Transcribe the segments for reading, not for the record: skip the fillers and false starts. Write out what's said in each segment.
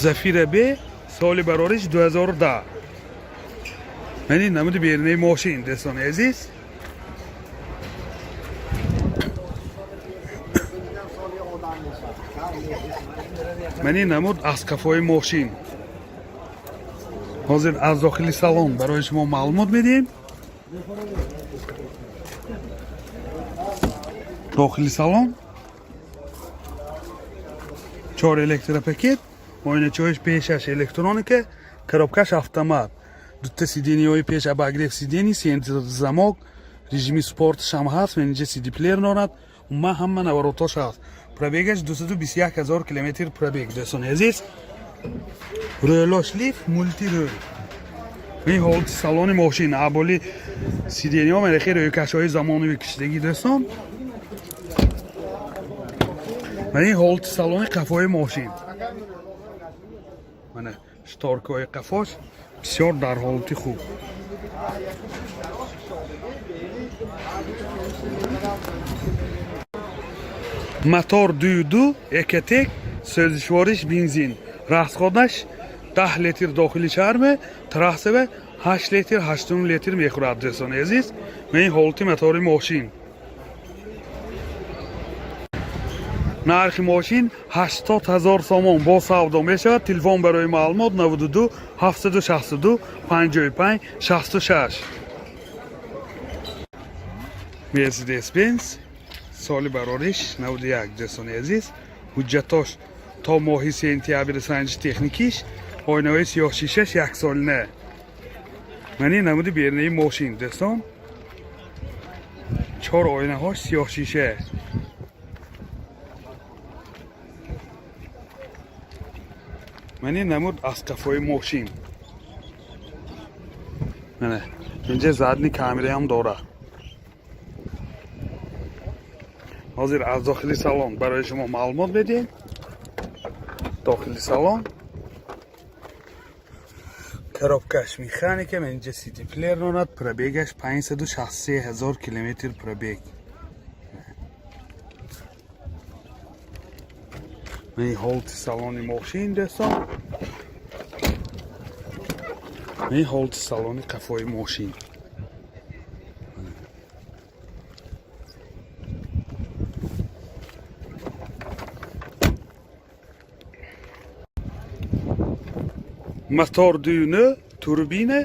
Зафира Б, соли барориш 2010. Мани намуди берунаи мошин, дӯстони азиз. Мани намуд аз қафои мошин. Ҳозир аз дохили салон барои шумо маълумот медиҳем. Дохили салон чор электропакет, оиначаҳои пешаш электроника, коробкаш автомат, дута сиденияҳои пеш обогрев сидений, центр замок, режими спортшам ҳаст, менеҷа сидиплеер дорад, умуман ҳама наворотош ҳаст. Пробегаш 221 ҳазор километр пробег, дӯстони азиз. Рӯлош лиф, мультирӯл. Ин ҳолати салони мошин, аболи сидениҳо мерехи рӯйкашҳои замонави кишидагӣ, дӯстон. Мана ин ҳолати салони қафои мошин. Мана шторкаҳои қафош бисёр дар ҳолати хуб. Мотор 2.2 Ecotec, сӯзишвориш бензин. Расходаш 10 литр дохили шаҳр, трассава 8 литр, 8 литр мехӯрад, дӯстони азиз. Ман ин ҳолати мотори мошин. Нархи мошин 80 ҳазор сомон, бо савдо мешавад. Телефон барои маълумот 92 762 55 66. Мерседес Бенз, соли барориш 91, дӯстони азиз. Ҳуҷҷатош то моҳи сентябри санҷи техникиш, оинаҳои сиёҳшишаш яксолина. Мани намуди берунаи мошин, дӯстон. Чор оинаҳош сиёҳшиша. Мани намуд аз қафои мошин. Мана инҷа задний камераам дорад. Ҳозир аз дохили салон барои шумо маълумот медиҳем. Дохили салон коробкаш механика, инҷа сиди плеер дорад, пробегаш 563 ҳазор километр пробег. Ин ҳолати салони мошин, дӯстон. Ин ҳолати салони қафои мошин. Мотор 2.0 турбина,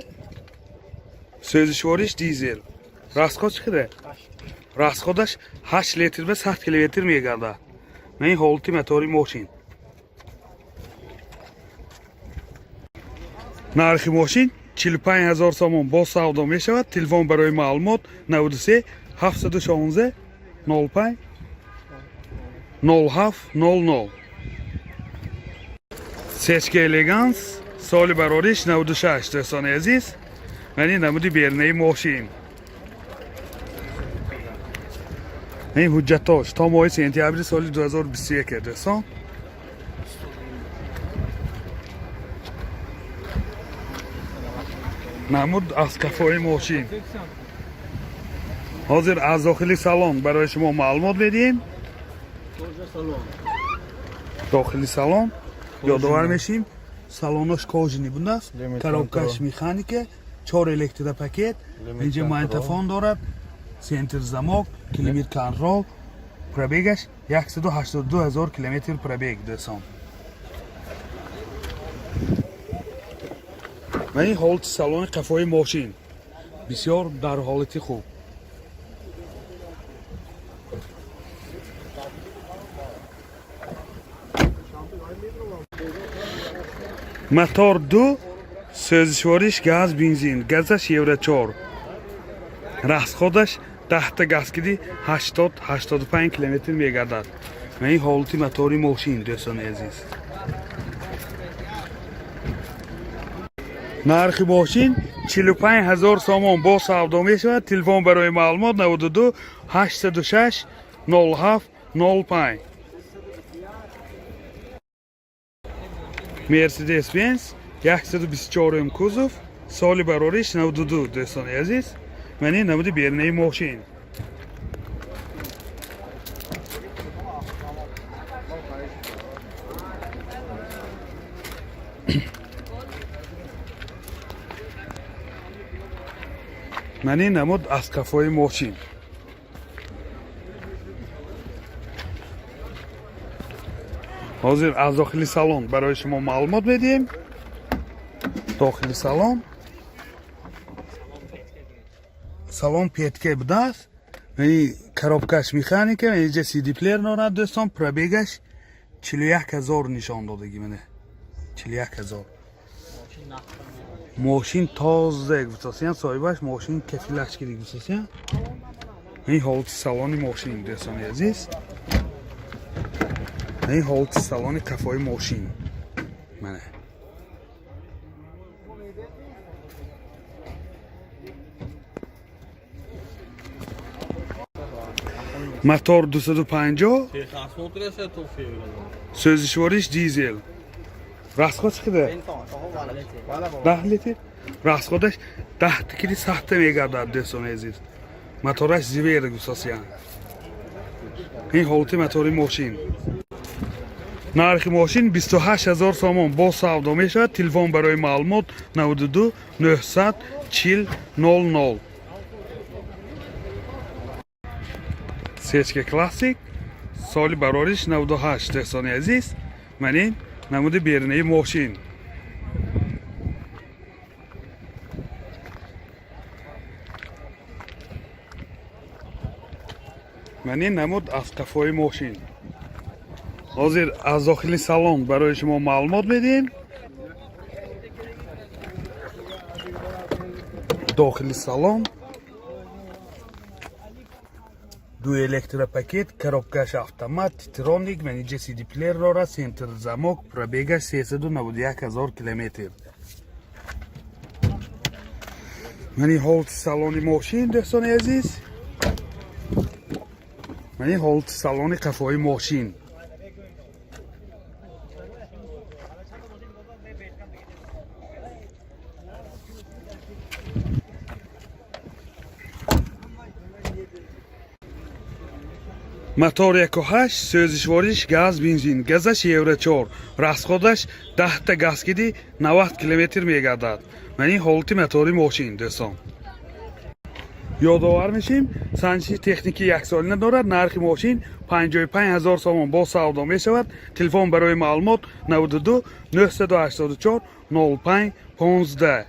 сӯзишвориш дизел. Расход чӣ қадар? Расходаш 8 литр ба 100 километр мегардад. Ин ҳолати мотори мошин. Нархи мошин 45 ҳазор сомон, бо савдо мешавад. Телефон барои маълумот 93 716 05 07 00. Сечка Элеганс, соли барориш 96, дӯстони азиз. Мани намуди берунаи мошин. Ин ҳуҷҷатош то моҳи сентябри соли 2021, дӯстон. Намуд аз қафои мошин. Ҳозир аз дохили салон барои шумо маълумот медиҳем. Дохили салон ёдовар мешим, салонош кожаный будааст, коробкаш механика, чор электропакет, инҷа магнитофон дорад, центр замок, климат контроль, пробегаш 182 ҳазор километр пробег, дӯстон. Ва ин ҳолати салони қафои мошин бисёр дар ҳолати хуб. Мотор 2, сӯзишвориш газ бензин, газаш евро 4, расходаш 10-та газкиди 80 85 километр мегардад. Ва ин ҳолати мотори мошин, дӯстони азиз. Нархи мошин 45 ҳазор сомон, бо савдо мешавад. Телефон барои маълумот 92 806 07 05. Мерседес Бенз 124 кузов, соли барориш 92, дӯстони азиз. Мани намуди берунаи мошин. Мани намуд аз қафои мошин. Ҳозир аз дохили салон барои шумо маълумот медиҳем. Дохили салон, салон пятка будааст. И коробкаш механика, инҷа CD плеер дорад, дӯстон. Пробегаш 41 000 нишон додагӣ, мана, 41 000. Мошин тоза гуфтасиян, соҳибаш мошин кафилаш киди гуфтасиян. Ин ҳолати салони мошин, дӯстони азиз, ин ҳолати салони қафои мошин, мана. Мотор 250. Сӯзишвориш дизел. Расход чӣ қадар? 10 литр. Расходаш 10 кили сахта мегардад, дӯстони азиз. Мотораш Зверь гусасиян. Ин ҳолати мотори мошин. Нархи мошин 28 ҳазор сомон, боз савдо мешавад. Телефон барои маълумот 92 900 40 00. Сечка Классик, соли барориш 98, дӯстони азиз. Ман ин намуди берунаи мошин. Ман ин намуд аз қафои мошин. Ҳозир аз дохили салон барои шумо маълумот медиҳем. Дохили салон ду электропакет, коробкаш автомат, титроник, менеҷер, CD плеер дорад, центр замок. Пробегаш 391 ҳазор километр. Мани ҳолати салони мошин, дӯстони азиз, мани ҳолати салони қафои мошин. Мотор 1,8, сӯзишвориш газ, бензин, газаш Евро 4, расходаш 10-та газ киди 90 километр мегардад. Ман ин ҳолати мотори мошин, дӯстон. Ёдовар мешем, санҷиши техникӣ яксолина дорад. Нархи мошин 55 ҳазор сомон, боз савдо мешавад. Телефон барои маълумот 92 984 05 15.